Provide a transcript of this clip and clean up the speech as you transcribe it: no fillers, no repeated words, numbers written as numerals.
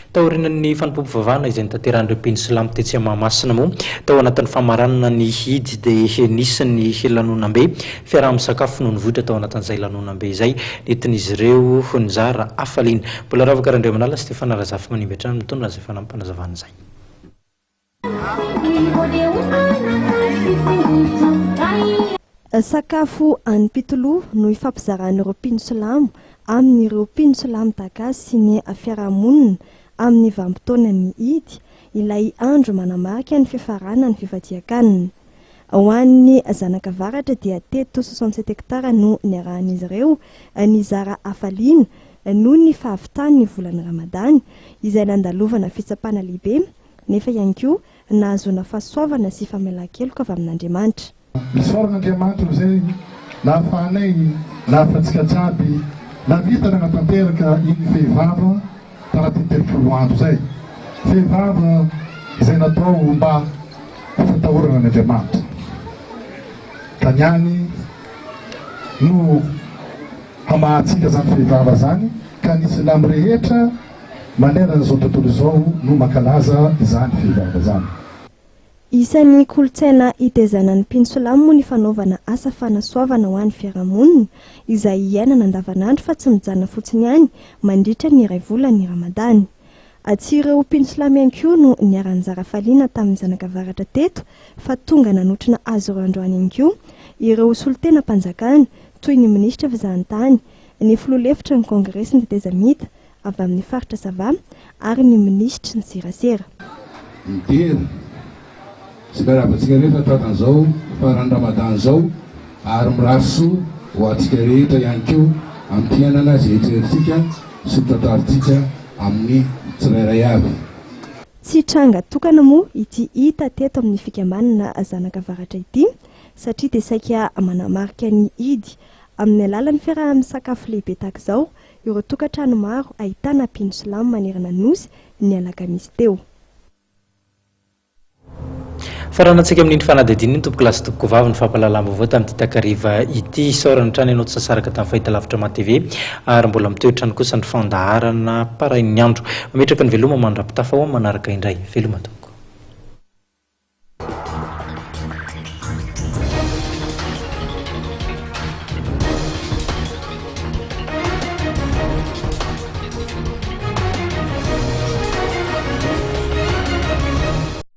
Taorian'ny fanompoam-pivavahana izay notanterahan'ireo mpino silamo tetsy Mahamasina moa, tao anatin'ny famaranana ny hidy dia nisy ny lanonam-be. Fiaraha-misakafo no nivoitra tao anatin'izay lanonam-be izay, nentin'izy ireo nizara hafaliana. Mbola Ravaka Randriamanala sy Stefana Razafimanimby hatrany mitondra izay fanampim-panazavana izay. Sakafo hanim-pitoloha no ifampizaran'ireo mpino silamo amin'ireo mpino silamo tahaka azy sy ny fiarahamonina amin'ny vanim-potoanan'ny Idy, ilay andro manamarika ny fifaranan'ny fifadian-kanina. Ho an'ny zanak'avaratra dia teto 67 hectares no niarahan'izy ireo nizara hafaliana noho ny fahavitan'ny volan'ny Ramadany izay nandalovana fitsapana lehibe nefa ihany koa nahazoana fahasoavana sy famelan-keloka avy amin'Andriamanitra. Isaorana Andriamanitra amin'izay nahafahanay nahafantsika jiaby nahavita nanatanteraka iny fehivava tanatin'ny 30 andro izay. Fehivava izay natao mba ho fatahorana an'Andriamanitra. Ka ny any no hamahantsika izany fehivava izany ka ny silamo rehetra manerana izao tontolo izao no mankalaza izany fehivava izany. Isan'ny kolontsaina hitezana ny mpino silamo moa ny fanaovana asa fanasoavana ho an'ny fiarahamonina, izay iainana andavanandro fa tsy mijanona fotsiny ihany mandritra ny iray volan'ny Ramadany. Tsy ireo mpino silamo ihany koa no niara-nizara hafaliana tamin'ny zanakavaratra teto fa tonga nanotrona azy ireo androany ihany koa ireo solontenam-panjakana toy ny minisitra fizahantany, ny filoha lefitry ny kongresin'ny tetezamita, avy amin'ny faritra Sava ary ny minisitry ny serasera. Midera sy miarahaba antsika rehetra tratran'izao faran'ny Ramadan izao ary mirary soa ho antsika rehetra ihany koa amin'ny fiainana izay eritreretintsika sy ho tratrarintsika amin'ny tsirairay avy. Tsy tranga tokana moa ity hita teto amin'ny fikambanana Zanakavaratra ity satria dia saika manamarika ny Idy amin'ny alalan'ny fiaraha-misakafo lehibe tahaka izao ireo tokantrano maro ahitana mpino silamo manerana ny Nosy ny alakamisy teo. Faranantsika amin'iny fanadihadiana iny tompoko lahy sy tompoko vavy ny fampahalalam-baovao tamin'ity takariva ity. Isaorana hatrany ianao tsy sasaraka tamin'ny fahitalavitra Ma TV ary mbola mitohy hatrany kosa ny fandaharana parain'ny andro. Mametraka ny veloma mandra-pitafa ho amin'ny manaraka indray. Veloma tompoko.